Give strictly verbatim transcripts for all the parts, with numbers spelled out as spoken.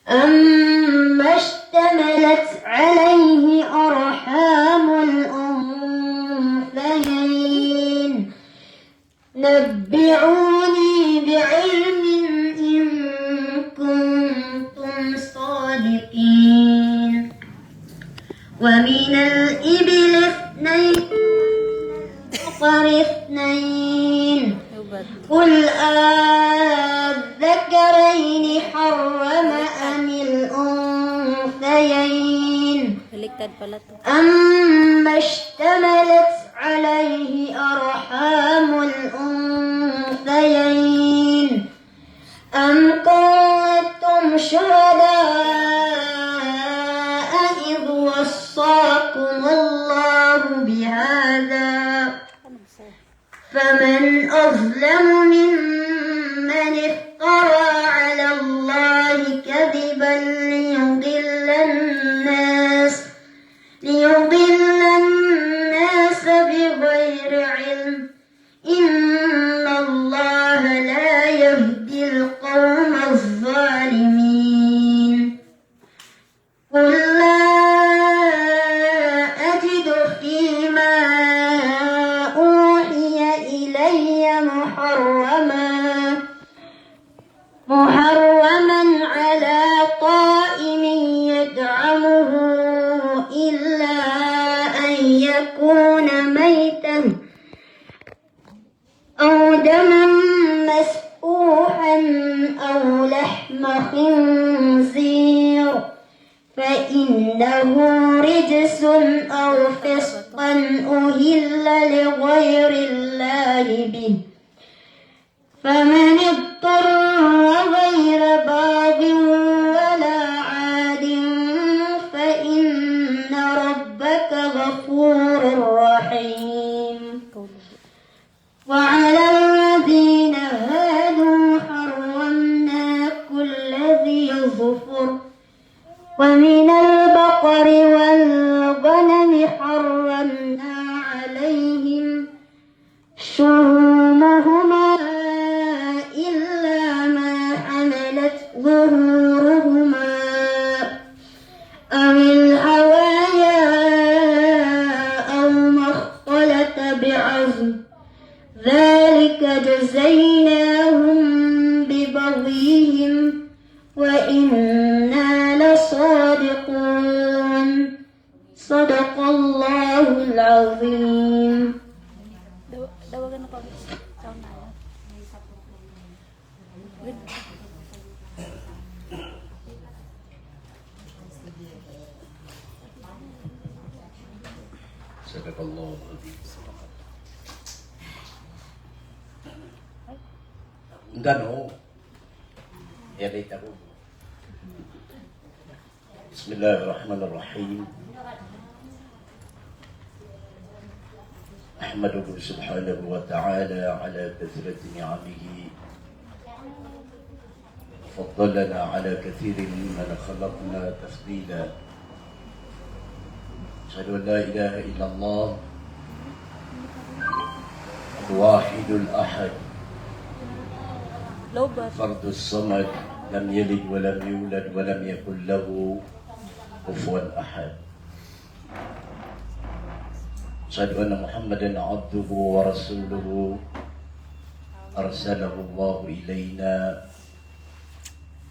أما اشتملت عليه أرحام الأنثيين. نبئوني بعلم إن كنتم صادقين. ومن الإبل اثنين، البقر اثنين. قل أذكرين حرم أم الأنثيين؟ Baliktad pala to. أما اشتملت عليه أرحام الأنثيين؟ أم كنتم شهداء إذ وصاكم الله بهذا؟ فمن أظلم ممن افترى على الله كذبا ليضل الناس، ليضل الناس بغير علم، إن الله لا يهدي القوم الظالمين. قل لا أجد فيما أوحي إلي محرما، محرما على طائم يطعمه إلا أن يكون ميتا أو دما مسفوحا أو لحم خنزير فإنه رجس أو فسقا أهل لغير الله به، فمن اضطر غير باغ ولا عاد فإن ربك غفور رحيم. وعلى الذين هادوا حرمنا كل ذي ظفر، ومن البقر والغنم حرمنا عليهم شحومهما إلا ما حملت ظهورهما أو الحوايا أو ما اختلط بعظم، ذلك جزيناهم ببغيهم وإنا لصادقون. صدق الله العظيم. Sadaqallahul Azim. Enggak, no. Ya, dai tabo. بسم الله الرحمن الرحيم. أحمده سبحانه وتعالى على كثرة نعمه، وفضلنا على كثير ممن خلقنا تفضيلا. أشهد أن لا إله إلا الله الواحد الأحد، الفرد الصمد، لم يلد ولم يولد ولم يكن له كفوا أحد. أشهد أن محمدا عبده ورسوله، أرسله الله إلينا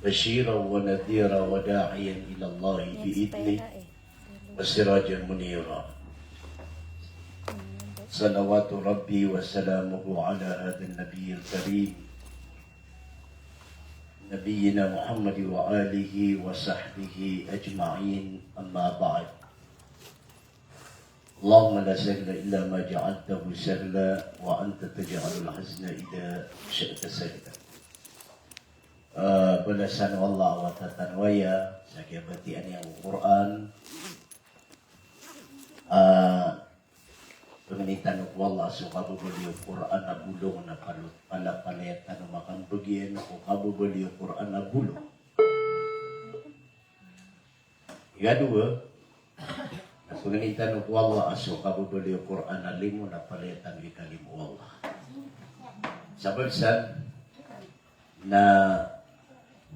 بشيرا ونذيرا وداعيا إلى الله بإذنه وسراجا منيرا. صلوات ربي وسلامه على هذا النبي الكريم، نبينا محمد وآله وصحبه أجمعين، أما بعد. اللهم لا سهل إلا ما جعلته سهلا وأنت تجعل الحزن إذا شئت سهلا. Eh, balasan o Allah a wata tano aya sa kiyabatiya niyan ko Qur'an. Eh, pangnin tano ko Allah so kababaloy o Qur'an a bolong na palo-, palapalaya tano makambagi iyan ko kababaloy o Qur'an a bolong. Ikadowa, na pangnin tano ko Allah a so kababaloy o Qur'an a limo na palaya tano ikalimo o Allah. Sabap san na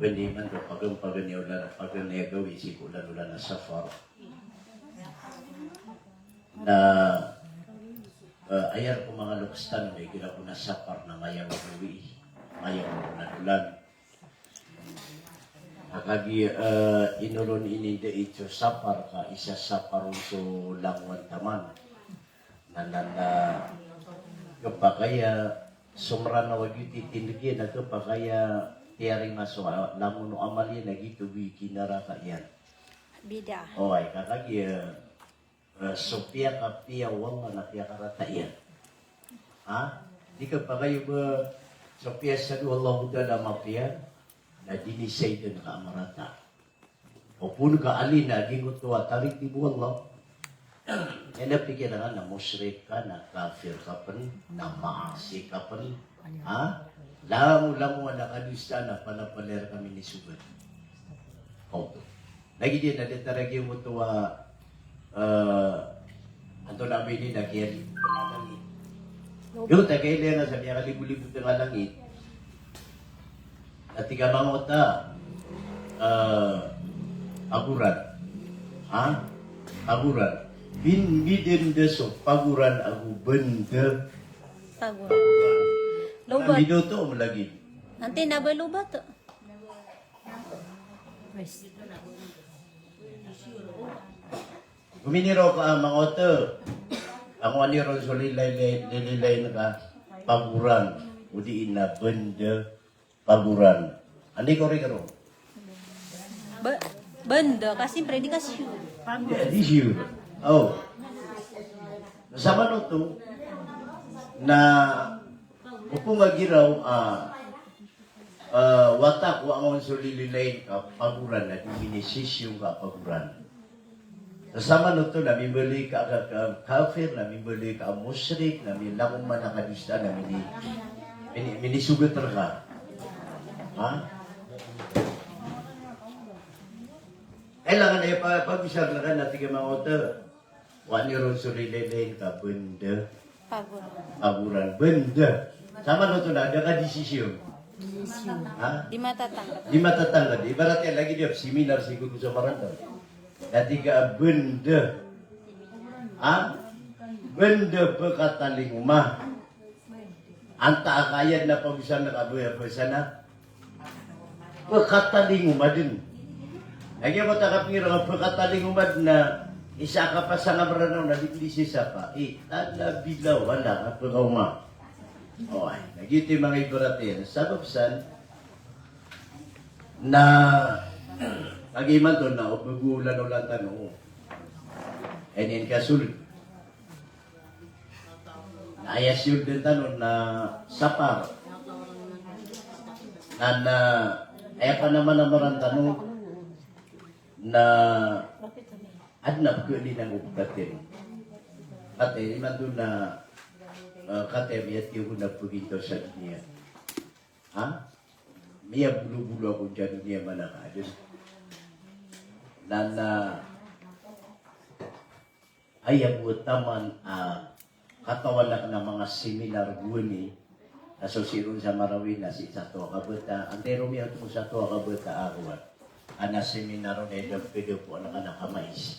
Pwede man do pagan-pagan iyan olan, pagan iyan gawii sii ko olan-olan a Safar. Na, eh, aya roo ko manga loks tano na igira ko na Safar na mayaw a gawii, mayaw a olan-olan. Ka kagiya, eh, inolon ini dn i so Safar ka isa Safar on so langowan taman. Na, na, na, khapakay a so Mranaw a giyoto i tindg iyan na khapakay a tiyarima so, ah, langon o amal iyan a giyoto bo i kinarata iyan. Bida. Oway, ka kagiya, eh, so piyakapiya o Allah na piyakarata iyan. Ha? Di khapakay o ba so piyasad o Allahu Ta'ala a mapiya, na di niyan saydn ka a marata. Opama ka alin a giyangkoto a taritib o Allah. Aya na pikiran ka na mushrik ka, na kafir ka pn, na maasi ka pn. Ha? Langolangon a kadosaan a palapalaya rka minisogat. Oto. Lagid iyan a datar a giyangkoto a, eh, antonaa ba ini na kiyalibotn a langit. Giyangkoto a kiyalibotn a sa miyakalibolibotn a langit. Na tig a manga wata, eh, pagoran. Ha? Pagoran. Bin, bidn da so pagoran ago bnd. Pagoran. Lobat. Bidn oto, om lagid. Antonaa ba lobat? Wes. Gomini roo ka a manga wata. Angkoani ron so lilay, lilay, lilay ngka pagoran. O di na bnd. Pagoran. Anda i korek roo? Ba-, bnd, ka siyempre di ka sure. Di, di sure. O. Samanoto na opama ka giraw a, ah, wata ko angkoon so lililay ngka pagoran na di minisisiyong ka pagoran. Samanoto na mimbaloy ka a ka-, kafir, na mimbaloy ka a mushrik, na milangoman a kadosaan, na mini-, mini-, minisogat rka. Ha? Kailangan a pa-, pagosar rka na tig a manga wata. Oway, niron so lilay ngka bnd. Pagoran. Pagoran. Bnd. Samanoto na da ka disisyon. Disisyon. Ha? Di matatangkd. Di matatangkd. Ibarat iyan lagid a seminar sii ko dosa Marantaw. Na tig a bnd. Ha? Bnd pkatalingoma. Antaa ka aya dn a pagosar ngka a ba-, basa na pkatalingoma dn. Lagid o ba ta kapngirang a pkatalingoma dn na isa a kapasang a Mranaw na di pd sii sapa. Eh, tanda bilaw, wala ka pkaoma. Oway, lagid oto i manga ibarat iyan. Sabap san na kagiya imanto na o ba go olan-olan tano. Aya niyan kasold. Na aya siyold tano na Safar. Na, na aya panamanamaran tano na adn a pkhailay ko pkhatay. Kataya imanto na, eh, kataya miyatiyo ko na pgintaw sa doniya. Ha? Miyabolobolo ako sa doniya man a kaadn. Na, na aya bo taman a katawan akn a manga seminar gowani, a so sii ron sa Marawi na sii satowa kabata, antaa i romiyaot ko satowa kabata a kowan. Ana seminar on a ida pd ko anak-anak a mais.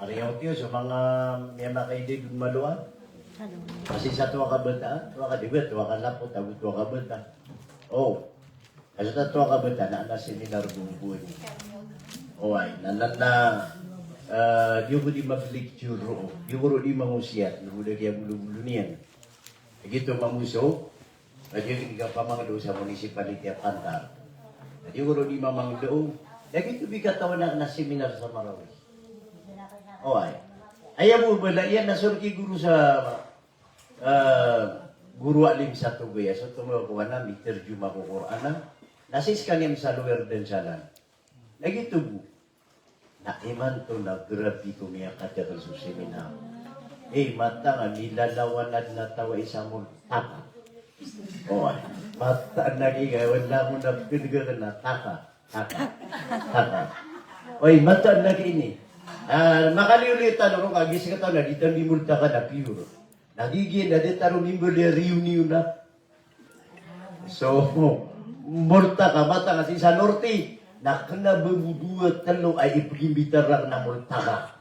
Ari oto iyo so manga miyamakaidad on malowan. Kasi satowa kabata, towa ka di ba, towa ka lapot, ago towa kabata. O. Ka so tatowa kabata na, na seminar gowani. Oway, na, na, na, eh, giyoto ko di mag-lecture roo. Giyoto ko roo di mangosiyat, na bo da kiyabolobolo niyan. Lagid oto mangoso, lagid oto di kapamangndao sa municipality a Pantar. Lagid oto di mamangndao, lagid oto di katawan akn a seminar sa Marawi. Oway. Aya bo bala iyan na so rk i goro sa, eh, goro a alim sa Togo iyan, so tomo ko ana, miterjuma ko Qur'an a, na sii skaniyan sa lower Densalan. Lagid oto bo. Na imanto na grabe ko miyakadakl so seminar. Eh, mataan a milalawan adn a taw a isa mon. Taka. Oway. Mataan a giya, wala mo na pkdg akn a taka. Taka. Taka. Oy, mataan a giya ini. Ah, makaliyo-liyo tano roo, kagiya sktano na di tano di multa ka na pure. Na giya na di tano mimbaloy a reunion na. So, Multaka, mataka sii sa norte. Na kena ba bo dowa telo a ipagimbitar rakn a multaka.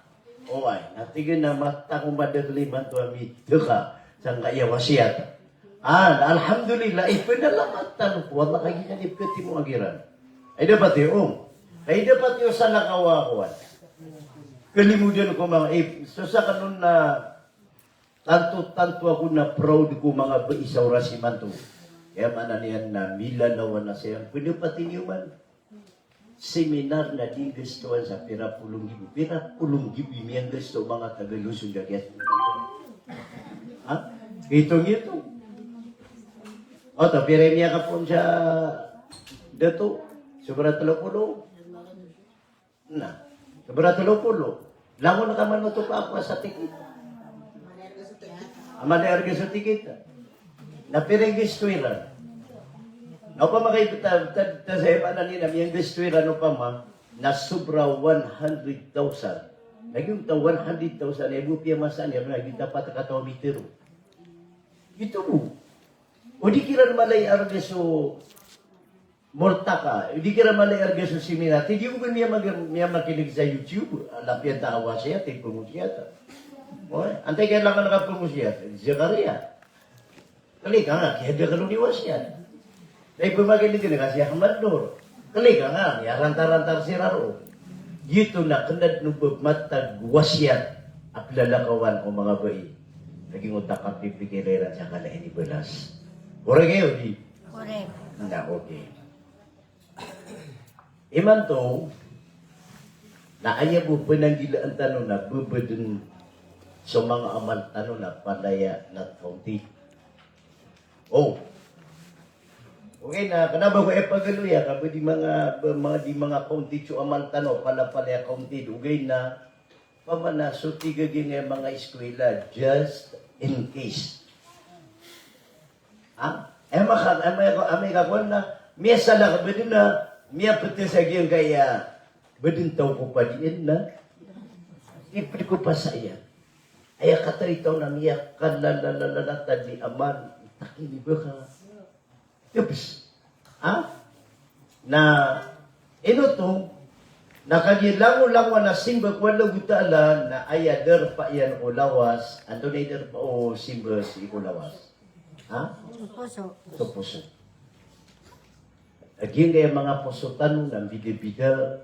Oway, na tig iyan a mataka ko madakl imanto a mitaka sangkaya wasiyat. Ah, na alhamdulillah, ipanalamat tano ko Allah ka giyanan i pkhatimo a giran. Ay dapat iyo, om. Ay dapat iyo salakaw a kowan. Kalimodan ko manga, eh, so sakn on na tanto, tanto ako na proud ko manga bai sa oras imanto. Aya maana niyan na milalawan a saya. Pwede pati niyo man. Seminar na di nggastoan sa pira polo nggibo. Pira polo nggibo i miyanggasto o manga taga Luzon a giya. Ha? Itong-itong. O, ta pira i miyakapoon sa dato? Sobra telo polo? Na, sobra telo polo. Langon ka man oto pa ako sa tikit. Amal i arga so tikit. Na pira i gasto iran? Na opama ka ipta, ta, ta sa ibanan iran, miyanggasto iran opama na sobra one hundred thousand. Lagid ta one hundred thousand, ibo piya masa niyan, lagid ta pat kataw a mitiro. Ito bo. O di kiran mala i arga so multaka, di kiran mala i arga so seminar. Tig iyan, o ba miya mag-, miya makinig sa YouTube, a lapiyan ta a wasiyat, tig pangosiyat. Oy, antaa i kailangan ka pangosiyat? Zakaria. Kali ka nga, kiyadakl on i wasiyat. Na ipamakinig ka nga si Ahmad Nur. Kali ka nga, miyarantar-rantar siran roo. Giyoto na kena dn o ba matag wasiyat a plalakawan o manga bai. Lagid o takapipikir iran sa kala ini balas. Korek iyo, di? Korek. Na, okay. Imanto, na aya bo pananggilaan tano na bebeden so manga amal tano na palaya na counted. O. Okay na, kena ba ko ipagaloya ka ba di manga, ba manga, di manga counted so amal tano, pala, palaya counted. Okay na, pamana so tig a giyangkaya manga eskwela, just in case. Ha? Aya maka, aya maka, aya maka kowan na, miyasalakaw beden na, miyapete sa giyangkaya beden taw ko padiin na, iped ko pasaya. Aya katharo i taw na miyakalalalala tadi amal, takini beka. Tebes. Ha? Na ino oto, na kagiya langolangon a simba ko Allahu Ta'ala, na aya darpa iyan o lawas, antonaa i darpa o simba sii ko lawas? Ha? So poso. So poso. Lagid angkaya manga poso tano na mbidabida.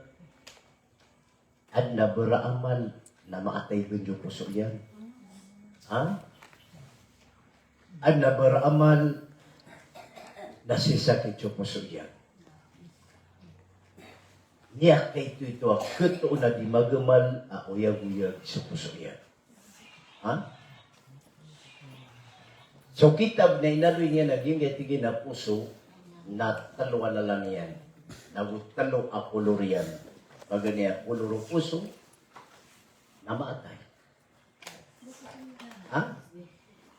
Adn a baraamal na maatay bn so poso iyan. Ha? Adn a baraamal na sisakit so poso iyan. Miyakaitoito a khatoon a di magamal a oyagoyag so poso iyan. Ha? So kitab na inaloy niyan a giyangkaya tig iyan a poso na telo a lalan iyan. Nago telo a kolor iyan. Paganay a kolor o poso na maatay. Ha?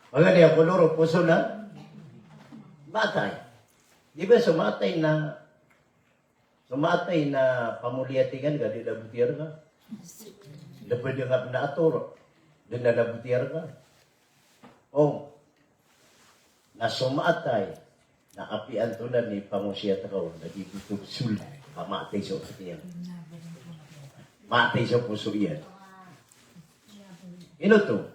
Paganay a kolor o poso na maatay. Di ba so maatay na So maatay na pamoliyatigan ka di laboti a rka. Labad ka pn a ator, di na laboti a rka. O, na so maatay na apiya antonaa i pangosiyat ka on, na di botog sol, ka maatay so apiya. Maatay so poso iyan. Ino oto?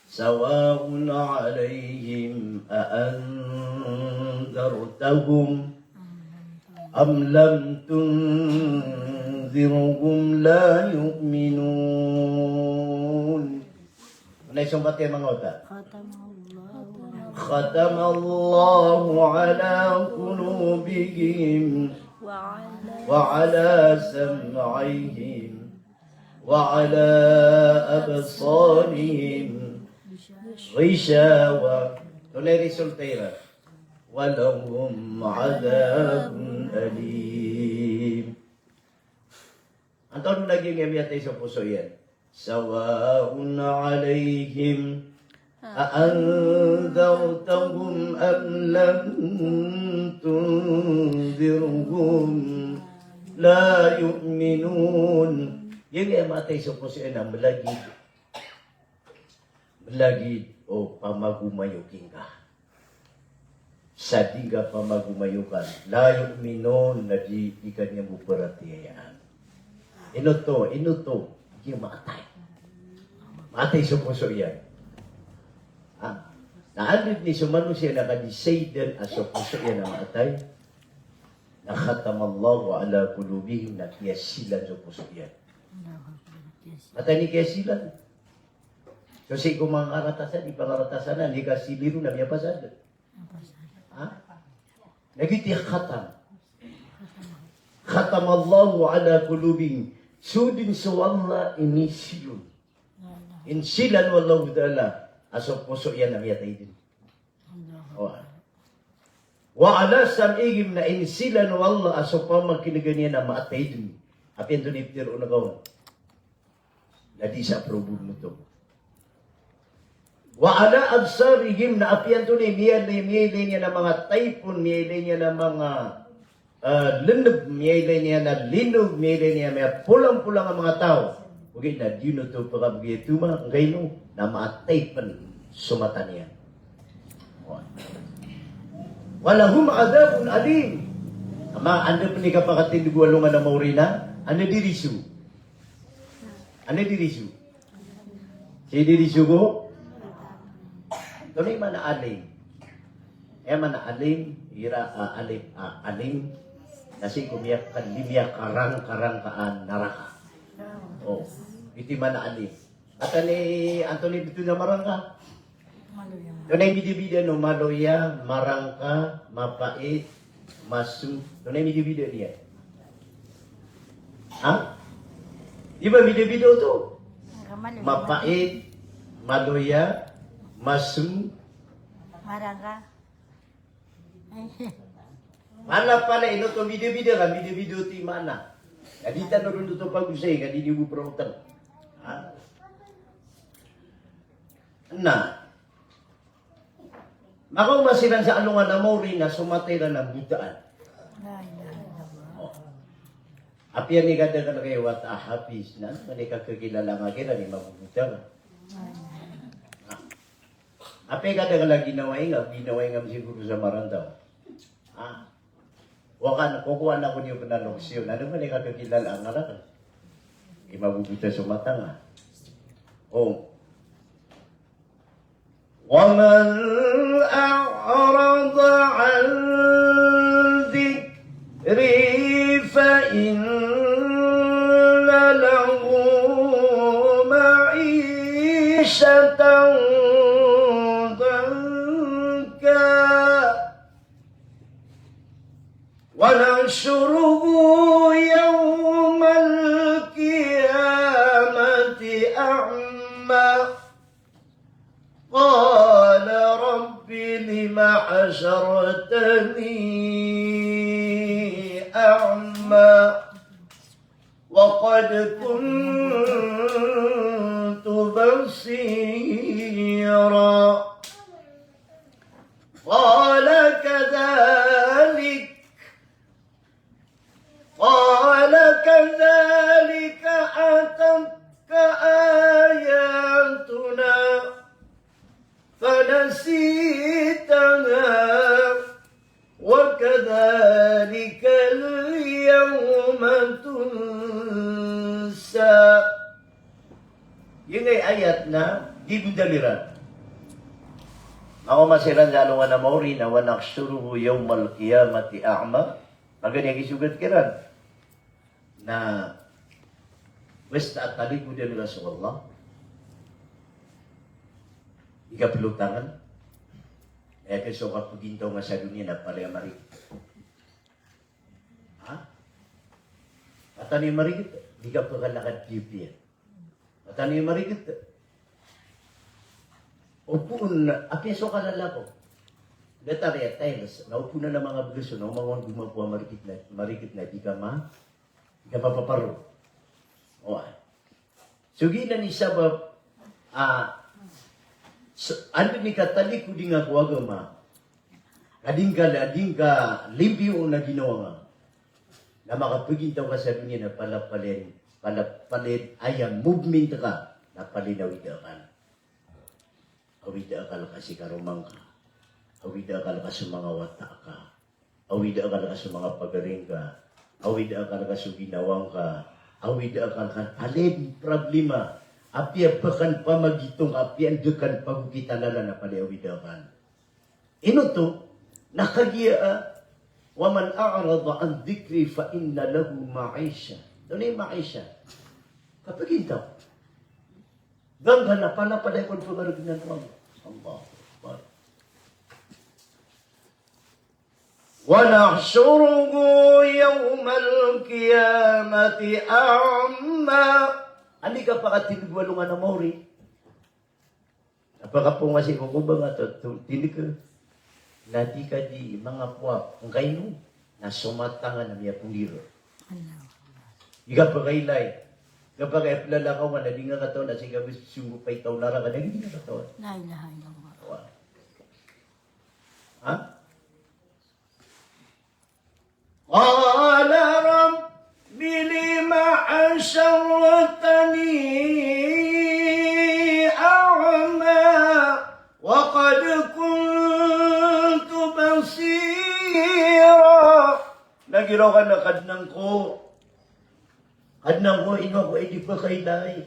Sawa'un 'alaihim a anzartahum am lam tunzirhum la yu'minun. Antonaa i sompat iyan manga wata? Khatamallahu ala qulubihim wa ala sam'ihim wa ala absarihim ghishawa. Antonaa i resulta iran? Wa lahum adhabun alim. Antonaa lagid a miyatay so poso iyan? Sawa'un 'alaihim a anzartahum am lam tunzirhum la yu'minun. Giyangkaya matay so poso iyan na malagid, malagid o pamagomayoking ka. sa di ngka pamagomayokan, la yu'minun, na di, di ka niyan bo paratiyayaan. Ino oto, ino oto, di maatay. Maatay so poso iyan. Ha? Na anda dn i so manosiya na ka-decide a so poso iyan na maatay. Na khatamallahu ala qulubihim, na kiyasilan so poso iyan. Maatay i kiyasilan. So sii ko manga karatasan, di pangaratasan na, di kasili ron na miyapasad. Ha? Lagid i khatam. Khatamallahu ala qulubihim. So dn so Allah inisil on. Insilan o Allahu Ta'ala a so poso iyan na miyatay dn. Wa, wa ala sam'ihim, na insilan o Allah a so pamakin'gan iyan na maatay dn. Apiya antonaa i ptharoon ka on. Na di sa problem oto. Wa ala absarihim, na apiya antonaa i miyailay, miyailay niyan a manga taipon, miyailay niyan a manga, ah, lnb, miyailay niyan a linog, miyailay niyan a miyapolang-polang a manga taw. Ogaid na di on oto pkabgay a toma, angkaino, na maatay pn so mata niyan. Wa lahum adhabun alim. Ama, anda pn i kapakatindg o alongan a maori na, anda diriso. Anda diriso. Sii diriso ko. Antonaa i maana alim? Aya maana alim, igira a alif, a, alim. Na sii ko miyaka-, di miyakarangka-rangka a naraka. O, ito i maana alim. Antonaa i, antonaa i btho na marangka? Antonaa i bidabida o maloya, marangka, mapait, masong. Antonaa i bidabida niyan? Ha? Di ba bidabida oto? Mapait, maloya, masong. Marangka. Maana pala ino oto bidabida ka, bidabida oto i maana. Ka di tano ron oto pagosay, ka di niyo bo praotan. Ha? Na makaoma siran sa alongan a maori na so mata iran na botaan. O. Apiya ika da kala kay wata a hapis na, na ika kakilala nga kiran i mabobota ka. Ha? Apiya ika da kala ginawa ingam, ginawa ingam siguro sa marantaw. Ha? Wa kan, kokowan ako niyo pn a loksiyon. Anda man i kakilala nga rakn i mabobota so mata nga? O. Wa man a'rada an dhikri fa inna lahu ma'ishatan dhanka. ونحشره يوم القيامة أعمى. قال رب لم حشرتني أعمى وقد كنت بصيرا. قال كذلك، قال كذلك أتتك آياتنا فنسيتها وكذلك اليوم تنسى. Giyangkai a ayat na di bondal iran. Makaoma siran sa alongan a maori na ونحشره يوم القيامة أعمى. Paganay a kisogat kiran na basta a talikodan ka so Allah, di ka plotangan, aya ka so kapagintaw nga sa doniya na palaya marikit. Ha? Mataan i marikit, di ka pkalakad piyapiya. Mataan i marikit. Opama na, apiya so kalala ko. Datar iyan a tiles, na opama na manga bgas on, na oman ka gomapo a marikit na, marikit na di ka ma, di ka mapaparo. O, ay. So giyanan i sabap a, so, anda i katalikodi nga ko agama, ka di ngka, di ngka limpiyo na ginawa nga, na makapagintaw ka sa doniya na palapalin, palapalin aya movement ka, na palin a awida akal. Awida akal ka si karoma ngka. Awida akal ka so manga wata ka. Awida akal ka so manga pagari ngka. Awida akal ka so ginawa ngka. Awida akal ka palaya di problema. Apiya pekan pamagitong, apiya ndekan pagokit a lalan a palaya awida akal. Ino oto, na kagiya a, "Wa man a'rada an dhikri fa inna lahu ma'isha." Ino i ma'isha? Kapagintaw. Ganggan a panapaday kon pagariginan ko Allah. Allahu Akbar. "Wa nahshuruhu yawmal qiyamati a'ma." Anda i kapakatindeg o alongan a maori? Apakaponga si ko kobang a to, to, tindeg ka. Na di ka di manga kowa, ngkaino, na so mata nga na miyapondir. Allahu Akbar. Di ka pakailay. Kapakaiplala ka nga na di nga katawan, na sii ka bes sunggo paitaw naraka, na di nga katawan. La ilaha illallah. Wa. Ha? Qala rabbi lima hashartani a'ma wa qad kuntu basira. Lagid o ka na Kadnan ko. Kadnan ko, ino ako i di pakailay.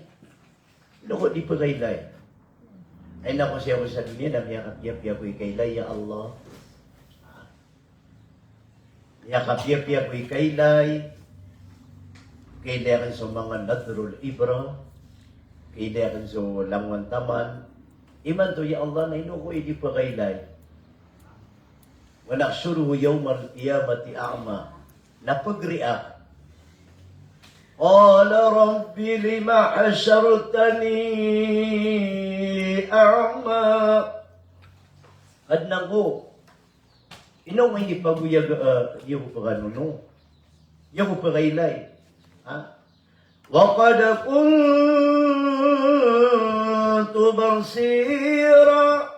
Ino ako di pakailay. Ay nako, sii ako sa doniya na miyakapiyapiya ako i kailay, ya Allah. Miyakapiyapiya ako i kailay. Kailay aken so manga nadrul ibra. Kailay aken so langowan taman. Imanto, ya Allah, na ino ako i di pakailay. Wa nahshuruhu yawmal qiyamati a'ma. Na pagari a. Qala rabbi lima hashartani a'ma. Kadnan ko, ino ako i di pagoyaga, eh, di ako pakanono. Di ako pakailay. Ha? Wa qad kuntu basira.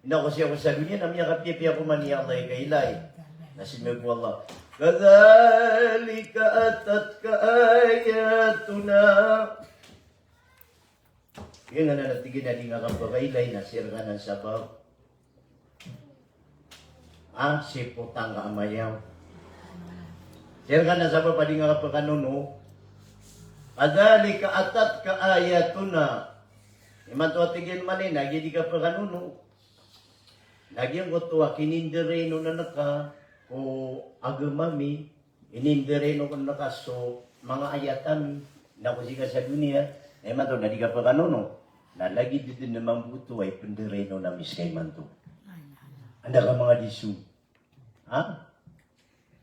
Ino ako, sii ako sa doniya na miyakapiyapiya ako man, ya Allah, i kailay. Na sii ko Allah, kadhalika atatka ayatuna. Giyanan a tig iyan a di nga kapakailay na sii rka nan sabap a sipotang ka a mayaw. Sii rka nan sabap a di nga kapakanono. Kadhalika atatka ayatuna. Imanto a tig iyan man iyan a giya di ka pakanono. Na giyangkoto a kininderainon ka ko agama mi, ininderainon ka so manga ayat ami, na ko sii ka sa doniya, na imanto na di ka pakanono, na lagid den a mambo oto a ipenderainon ami sii ka imanto. Anda ka manga diso? Ha?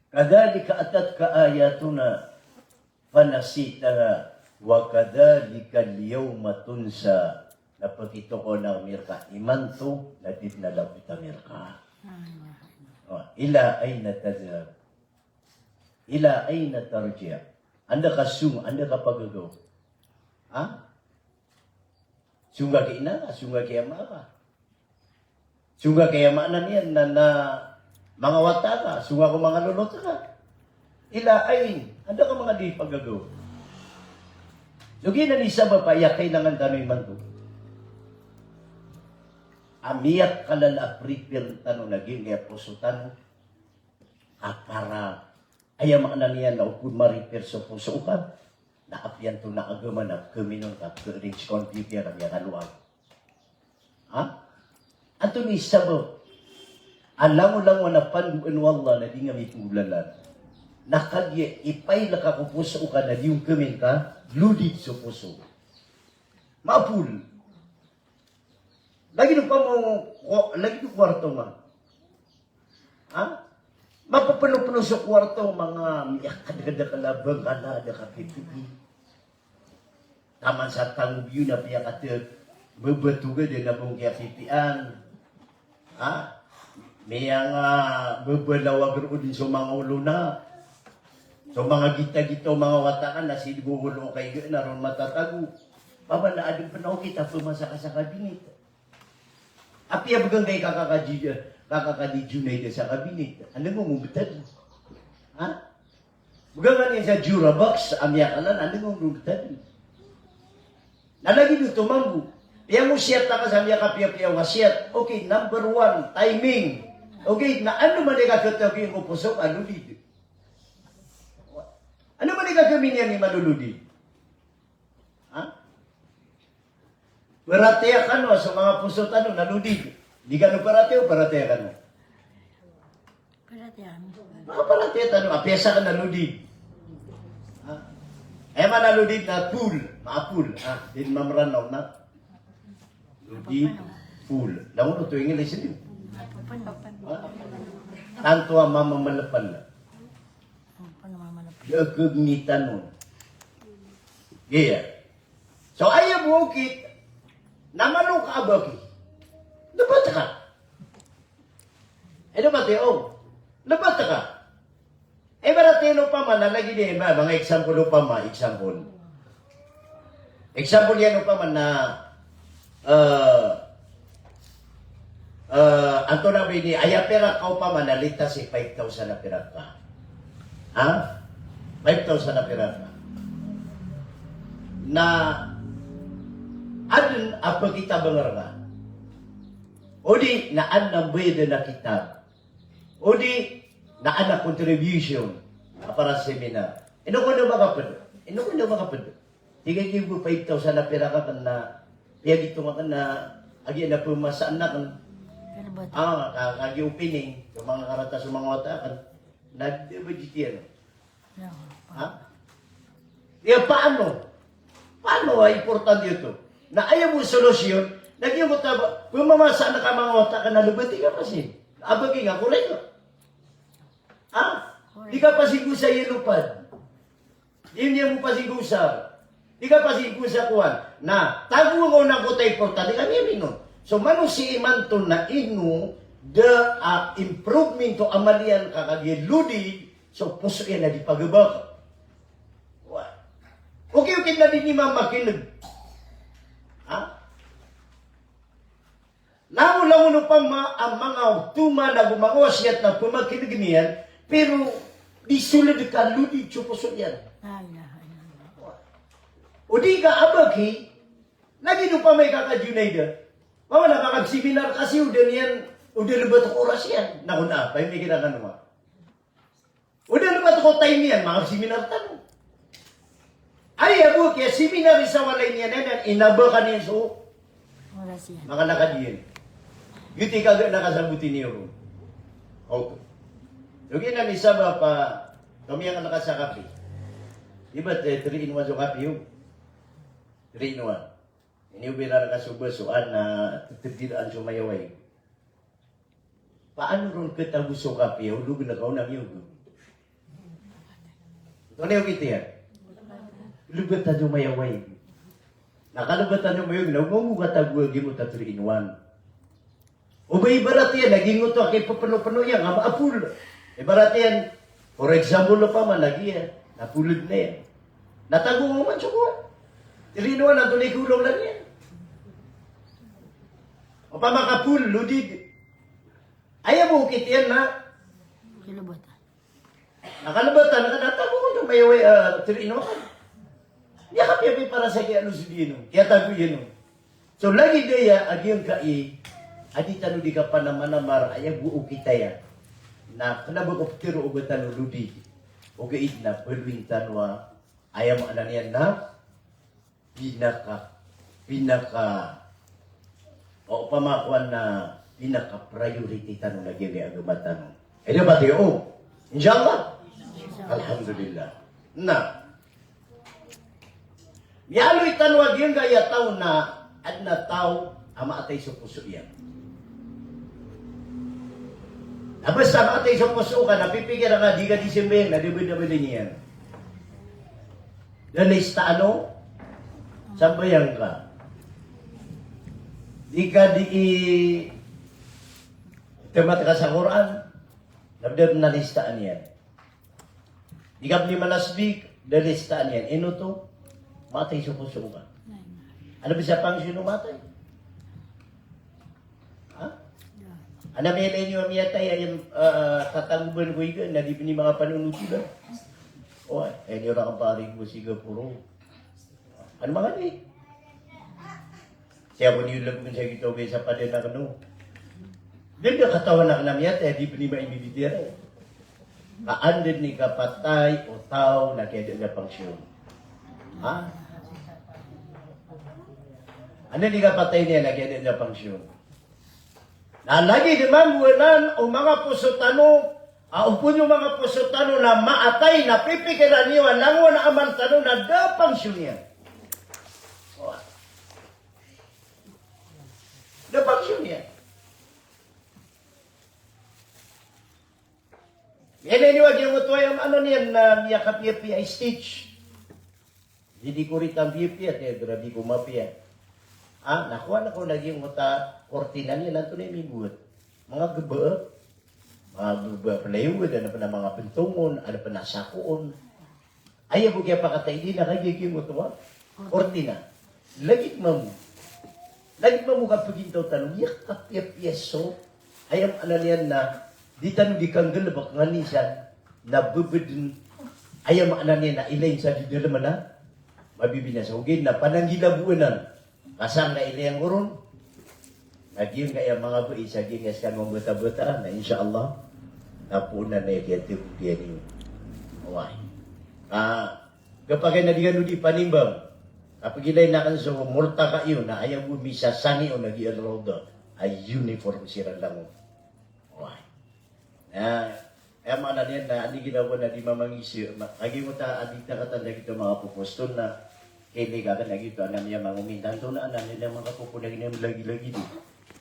Kadhalika atatka ayatuna fanasitaha wa kadhalikal yawma tunsa. Na pekitokawan ami rka imanto, na di den a lagotan ami rka. Wa, ila ayna tadhhab? Ila ayna tarji'? Anda ka song, anda ka pagagaw? Ha? Song ka ki ina ka, song ka ki ama ka. Song ka ki ama na niyan na, na manga wata ka, song ka ko manga lolot ka. Ila ayn, anda ka manga di pagagaw. So giyanan i sabap a aya kailangan tano imanto a miyakalala a prepare tano na giyangkaya poso tano. Ka para, aya maana niyan na o pn ma-repair so poso ka, na apiya antonaa a agama na keminon ka, kering skon pipiya ka miyakaloag. Ha? Antonaa i sabap a langolangon a pandoan o Allah na di nga miphogolalan? Na kagiya ipailay ka ko poso ka na di on kemin ka loaded so poso. Mapol. Lagid o pamo, ko, lagid o kwarto man. Ha? Mapepenopeno so kwarto, manga miyakadakadakl a bangkala a da kapipii. Taman sa tangob iyo na piyakateg, bebetog a da na bong kiyapipian. Ha? Miyanga bebelawag roo den so manga olo na. So manga gitagita o manga wata ka na sii di gogolo o kaiga na ron matatago. Paman na aden pen a okit a pemasa ka sa kabinet. Apiya began ka i kaka ka di, kaka ka di Junaid sa kabinet, anda ngka on betad? Ha? Began ka niyan sa Jurabox a miyakalan, anda ngka on betad? Na lagid oto mambo. Piyangosiyat ka sa miyakapiyapiya a wasiyat. Okay, number one, timing. Okay, na ano man i kakatawi ko poso a lodid? Ano man i kakami niyan i malolodid? Ha? Paratiyaya kano so manga poso tano na lodid. Di kano paratiyaya o paratiyaya kano? Paratiyaya. Manga paratiyaya tano, apiya sakn na lodid. Ha? Aya maana lodid na pool, manga pool. Ha? Di mamranaw na. Lodid, pool. Langon oto English niyo. Ha? Tanto a mamamalapal. Gagagnitan on. Giya. So, aya bo okit, na mano ka a baki. Lebat ka. Ino ba tiyo? Lebat ka. Ibarat iyan opama na lagid iyan, ba, manga example opama, example. Example iyan opama na, eh, eh, antonaa ba ini, aya pirak ka opama na litas i five thousand a pirak ka. Ha? Five thousand a pirak ka. Na adn a pkitabangar ka. O di na adn a mbayad a kitab. O di na adn a contribution a para seminar. Ino ko na makapd? Ino ko na makapd? Tig a giya bo five thousand a pirak akn na piyagitong akn na agiya na pmasaan akn. Kalbat. Ah, ka, kagiya opening, so manga karata so manga wata akn. Na di ba jitiyan? Ya. Ha? Ya, paano? Paano a importante oto? Na aya bo solusyon, na giya bo taba, pmamasaan ka manga wata akn na lebat i ka pasin. Abagi nga, korek ka. Ha? Di ka pasin gosa iyan opama. Di niyan bo pasin gosa. Di ka pasin gosa kowan. Na, tago nga on angkoto a importante, kami a minon. So, manosiya imanto na ino da a improvement o amal iyan ka kagiya lodid, so poso iyan na di pagabaka. Wa. Okay, okay na di niyan mamakineg. Ha? Langon, langon opama a manga otoma na go manga wasiyat na pamakineg iyan, pero di soled ka lodid so poso iyan. La ilaha illallah. O di ka abagi, lagid opama i kaka Junaid a. Opama na makapseminar ka sii, o da niyan, o da lebat ko oras iyan. Na kon a, pamikira kano a. O da lebat ko time iyan, makapseminar tano. Aya bo kiya seminar i sa walay niyan anan, inabakan iyan so oras iyan. Makalakad iyan. Giyoto i kagiya na kasaboti niyo ron. Okay. So giyanan i sabap a kamiyangkn ka sa kape. Di ba, eh, three in one so kape iyo. Three in one. Iniyoba iran ka so baso a na titbiraan so mayawaig. Paano ron katago so kape, olog na kaon a miyog. Antonaa i okit iyan? Lebatan so mayawaig. Na kalebatan so mayawaig na oman go katago a giyoto a three in one. O ba ibarat iyan na giyoto a kipepeno-peno iyan ka maapol. Ibarat iyan, for example opama na giya, na pooled na iyan. Na tago nga oman so kowan. Three in one, antonaa i khaolawla niyan? Opama ka pool, lodid. Aya bo okit iyan na kalebatan. Na kalebatan, na tago nga oman so mayawaig, ah, three in one. Miyakapiyapiya para sa kiyalos iyan on, kiyatago iyan on. So lagid aya a giyangkai a di tano di kapanamanamar, aya bo okit aya na kna ba ko ptharoa o ba tano lodid. Ogaid na baloyin tano a, aya maana niyan na pinaka, pinaka, o opama kowan na pinaka-priority tano lagid a agama tano. Ino ba tiyo? Insha Allah. Alhamdulillah. Na miyaaloy tano a giyangkaya taw na adn a taw a maatay so poso iyan. Na basta maatay so poso ka, na pipikiran ka, di ka di sambayang, na di ba, di ba di niyan. Da listaan o sambayang ka. Di ka di i-, tamat ka sa Qur'an, na da dn a listaan iyan. Di ka pn di manasbik, da listaan iyan. Ino oto? Maatay so poso ka. Ano bisa pangsi no maatay? Ha? Ana miyailay niyo a miyatay a, ah, tatagoban ko iga, na di pn i manga panonotodan. O, aya niyo rakn pari ko Singapore. Ano manga di? Siya ko niyo lagn sa gito, sa padan akn o. Di niyo katawan a kna miyatay a di bni maimibitiyara. Ka anda dn i kapatay o taw na kiyada niyan a pangsiyon. Ha? Anda dn i kapatay niyan na kiyada niyan a pangsiyon. Na lagid mambo anan o manga poso tano, a opama o manga poso tano na maatay na pipikiran iyo a langon a amal tano na da pangsiyon iyan. Da pangsiyon iyan. Aya niyo a giyoto aya maana niyan na miyakapiyapiya i stage. Di di ko ritan piyapiya, kaya grabe ko mapiya. Ah, na kowan ako lagid o ta kortina niyan, antonaa i mimbowat? Manga gba, manga gba plywood, adn pn a manga bntong on, adn pn a sako on. Aya bo kiyapakatay di na kagiya giyoto a kortina. Lagid mambo. Lagid mambo ka pagintaw tano, miyakapiyapiya so. Aya maana niyan na di tano di kanggalbk ngani san na bbdn. Aya maana niyan na ilay sa di dalm na mabibinasa. Ogaid na pananggilabowaan. Ka sangkai ilay angkoron. Na giyangkaya manga bai sa giyangkaya skano a bata-bata, na insha Allah, na poon anan i kiyatero iyan iyo. Oway. Ah, kapakay na di kano di panimbang. Kapagilay na kan so mortaka iyo, na aya bo misasangi on a giya Al-Rawdah a uniform siran langon. Oway. Na, aya maana niyan na anda i ginawa na di mamangisa, ma-, lagid o ta a di ta katanda giyoto a manga poposto na, kini kakan lagid o ta na miyamangomin tanto na, anan iyan a manga popo lagid iyan lagid-lagid.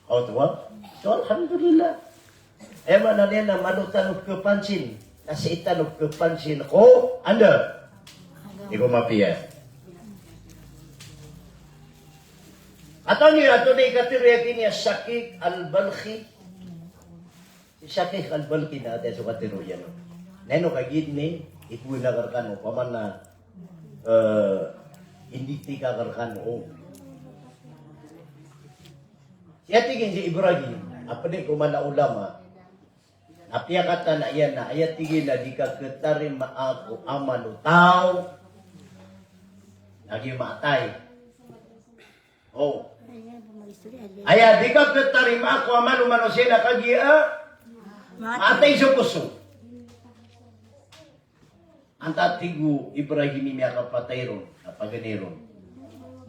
Oto a? So, alhamdulillah. Aya maana niyan na malo tano kapansin, na sii tano kapansin ko anda i komapiya. Antonaa i, antonaa i katharo iyan kini a Shaqiq Al-Balkhi. Si Shaqiq Al-Balkhi na aya so katharo iyan. Na ino kagiya ini, ikowa na ka rkano, opama na, eh, inditi ka rkano. Aya tig iyan si Ibrahim, a pd ko mala ulama, na piyakatana iyan na, aya tig iyan na di ka katarimaa ko amal o taw na giya maatay. O. Aya di ka katarimaa ko amal o manosiya na kagiya maatay so poso. Antaa tig o Ibrahim i miyakapatay ron, a paganay ron.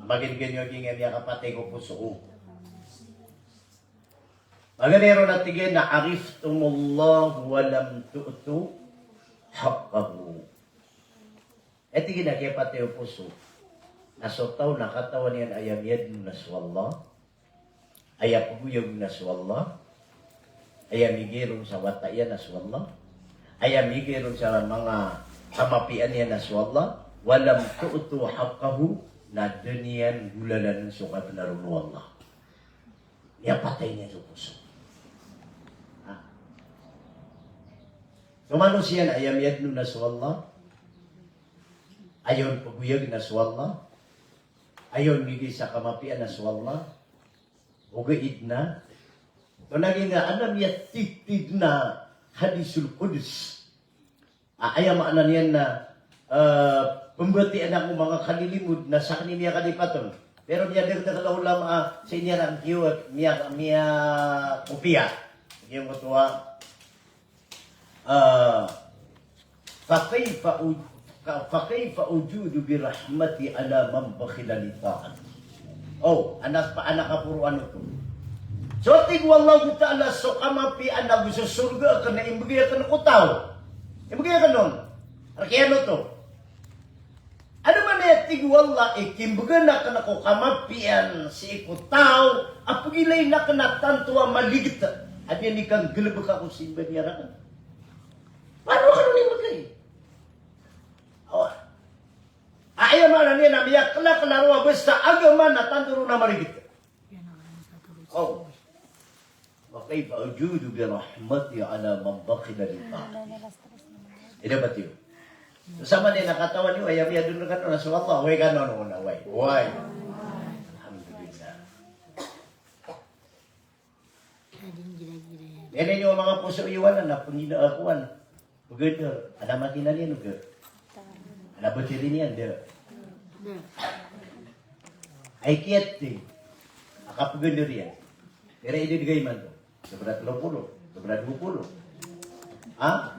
Maganay a giya miyakapatay ko poso. Paganay ron a tig iyan na, "Ariftumullah wa lam tu'tu haqqahu." Aya tig iyan a kiyapatay o poso na so taw na katawan iyan a aya miyadn on na so Allah, aya pgoyag on na so Allah, aya migay ron sa wata iyan na so Allah, aya migay ron sa manga kamapiya niyan na so Allah, wa lam tu'tu haqqahu, na da niyan golalan so kabnar on o Allah. Miyapatay niyan so poso. Ha? So manosiya na aya miyadn on na so Allah, aya on pgoyag na so Allah, aya on migay sa kamapiya na so Allah, ogaid na, so lagid a anda miyatitid na hadisul qudsi. A, aya maana niyan na, eh, pmbatiyaan ako manga kalilimod na sakn i miyakalipat on. Pero miyadakdakl a ulama, ah, sii niyan rangkiyo, miya-, miyakopiya. Giyoto a, eh, "Fa kayfa uj-, ka-, fa kayfa ujudu bi rahmati ala man bakhila li ta'ati." O, anak pa, anak a poro ano to. So tig o Allahu Ta'ala, so kamapiya ago so sorga akn na imbgay akn ko taw. Imbgay akn on. Rk iyan oto. Ano man aya tig o Allah, ikimbgan akn ko kamapiya sii ko taw a pgilayn akn a tanto a maligit a di niyan kanggalbka ko simba niyan rakn. Paano akn on imbgay? O. Aya maana niyan na miyaklakla roo a basta agama na tanto ron a maligit. O. Wa kayfa ujudu bi rahmati ala man bakhila bi ta'ati. Ida batiyo. Sama niyan na katawan iyo, aya miyadn rkano na so Allah, oway kano, oway. Oway. Alhamdulillah. Aya niyo manga poso iyo anan na pngina a kowan. Pgdr, ana matinan iyan, pgdr. Ana batiri niyan, da. Ay kiyat ti. Aka pgdr iyan. Pira i didgay imanto? Sobra telo polo, sobra dowa polo. Ha?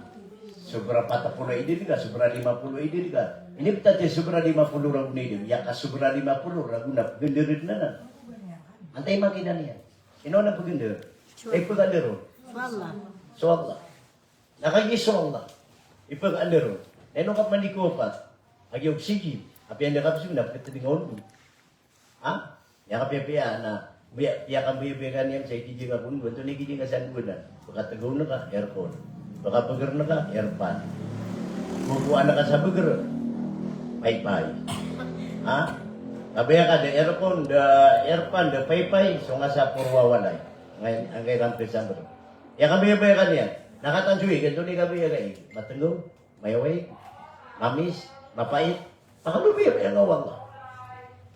Sobra pat polo a idad ka, sobra lima polo a idad ka. Inibtad iyan sobra lima polo ragon a idad, aya kasobra lima polo ragon na pegender dn anan. Antaa i makina niyan? Ino anan pegender? So Allah. Ipegender on so Allah. So Allah. Na kagiya so Allah i pegender on, na ino ka pman di kopat? Kagiya oxygen, apiya anda ka pzong na pkhatdnga on. Ha? Aya kapiyapiya na, biya, piyakambayabaya ka niyan sa ikijing a kondo, antonaa i kijing a sandoan? Pkhatgaw ngka, aircon. Pkhabager ngka, airpan. Pkhakowa ngka sa bager, paypay. Ha? Kabaya ka da aircon, da airpan, da paypay, so nga sa poro a walay. Angkay, angkay ka mpisamber. Aya kambayabaya ka niyan na katansoy, antonaa i kabaya ka i? Matnggaw, mayaway, mamis, mapait. Pakababaya ngka o Allah.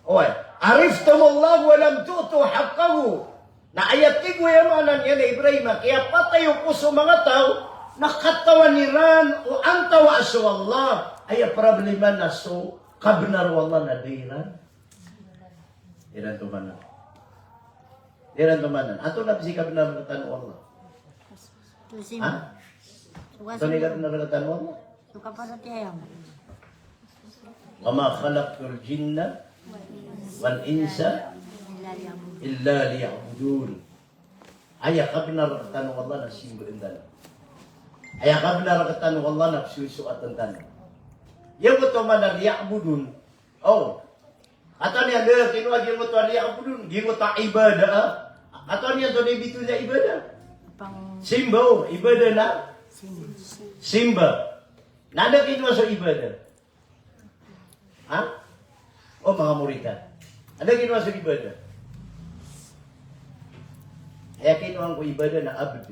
Oway, ariftumullah wa lam tu'tu haqqahu. Na aya tig o aya maana niyan a Ibrahim a kiyapatay o poso o manga taw na katawan iran o antawaa so Allah. Aya problema na so kabnar o Allah na da iran, da iran tomanan. Da iran tomanan. Antonaa bs i kabnar rktano o Allah? Ha? Antonaa i kabnar rktano o Allah? Wa ma khalaqtul jinna wal insa illa liya'budun. Aya kabnar rktano o Allah na simbaan tano. Aya kabnar rktano o Allah na psosoatan tano. Aya bo tomanan liya'budun. O, katawan iyan, da, kinowa giyangkoto a liya'budun, giyangkoto a ibadah. Katawan iyan antonaa i bitowan a ibadah? Simba, o, ibadah na simba. Na anda kinowa so ibadah? Ha? O, manga moritan, anda kinowa so ibadah? Aya kinowa ko ibadah na abd.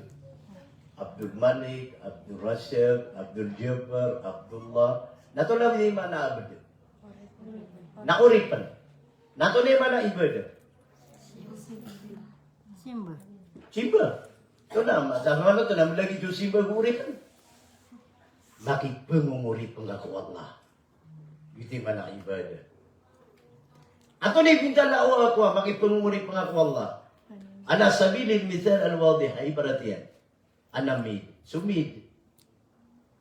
Abdul Malik, Abdul Razak, Abdul Jabbar, Abdullah. Na antonaa i maana a abd? Na oripn. Na antonaa i maana a ibadah? Simba. Simba. Antonaa ma, sa mano antonaa mlagid o simba ago oripn? Makipangongorip ngka ko Allah. Giyoto i maana a ibadah. Antonaa i pintalaan o Allah ko a makipangongorip ngka ko Allah? Ala sabilil mithal al-wadih, a ibarat iyan a maid. So maid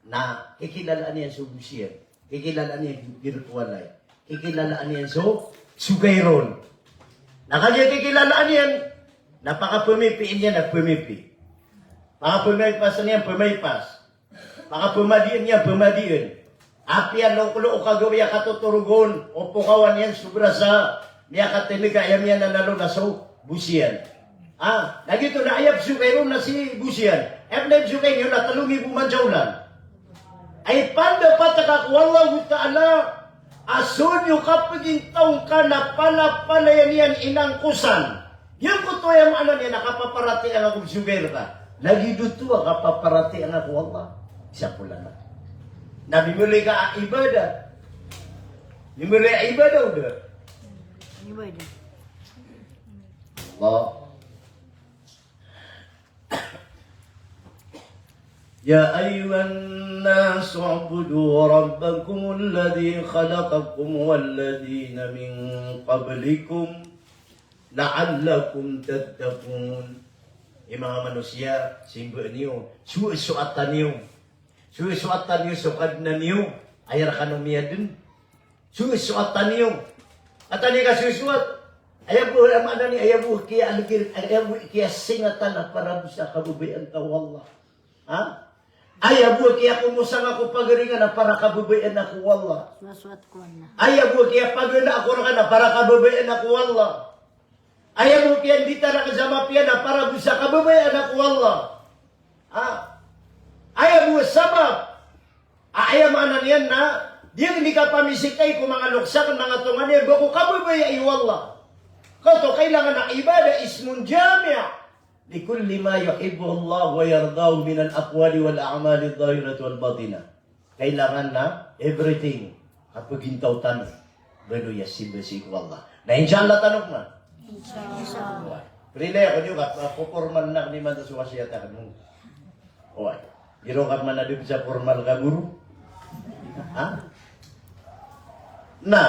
na kikilalaan iyan so bos iyan, kikilalaan iyan so girot o walay, kikilalaan iyan so, so gairon. Na kagiya kikilalaan iyan, na pakapmipiin iyan na pmipi. Pakapmipasan iyan, pmipas. Pakapmadiin iyan, pmadiin. Apiya loklo o kagawi a katotorog on, o pokawan iyan sobra sa miyakatnk a aya miyananalo na so bos iyan. Ha? Na giyoto na aya pzokay ron na si bos iyan. Aya pn a ipzokay niyo na tlo nggibo man sa olan. Ay pandapat ka ko Allahu Ta'ala a so niyo kapagintaw ngka na palapalaya niyan inangkosan. Giyangkoto aya maana niyan a kapaparatiyaya ngka ko pzokay rka. Lagid oto a kapaparatiyaya ngka ko Allah. Isa polan. Na mimaloy ka a ibadah. Mimaloy a ibadah o da? Ibadah. Allah. Ya ayyuhan nasu u'budu rabbakumul ladhi khalaqakum wal ladhina min qablikum la'allakum tattaqun. Hay manga manosiya, simbaa niyo, sosoatan iyo. Sosoatan iyo so Kadnan iyo, aya rkano miyadn. Sosoatan iyo. Katii ka sosoat. Aya bo, aya maana niyan, aya bo kiyalgir, aya bo kiyasingatan a para bo sa kababayaan ka o Allah. Ha? Aya bo kiyakomosa ngka ko pagaringan a para kababayaan ka o Allah. Sosoat ko Allah. Aya bo kiyapagala ako rka na para kababayaan ka o Allah. Aya bo kiyanditara ka sa mapiya na para bo sa kababayaan ka o Allah. Ha? Aya bo sabap a aya maana niyan na di ngka kapamisikay ko manga loks akn, manga tonganay, ba ko kababayai o Allah. Kaoto, kailangan a ibadah ismun jami' likulli ma yuhibbuhu Allah wa yardahu minal aqwali wal a'mali adh-dhahirati wal batinah. Kailangan na everything a pagintaw tano, baloy a simba sii ko Allah. Na insha Allah tano pman. Insha Allah. Oway. Prilay ako niyo ka, ah, popormal akn imanto so wasiyat akn. Oway. Giraw ka pman a di pn sa pormal ka goro. Ha? Na,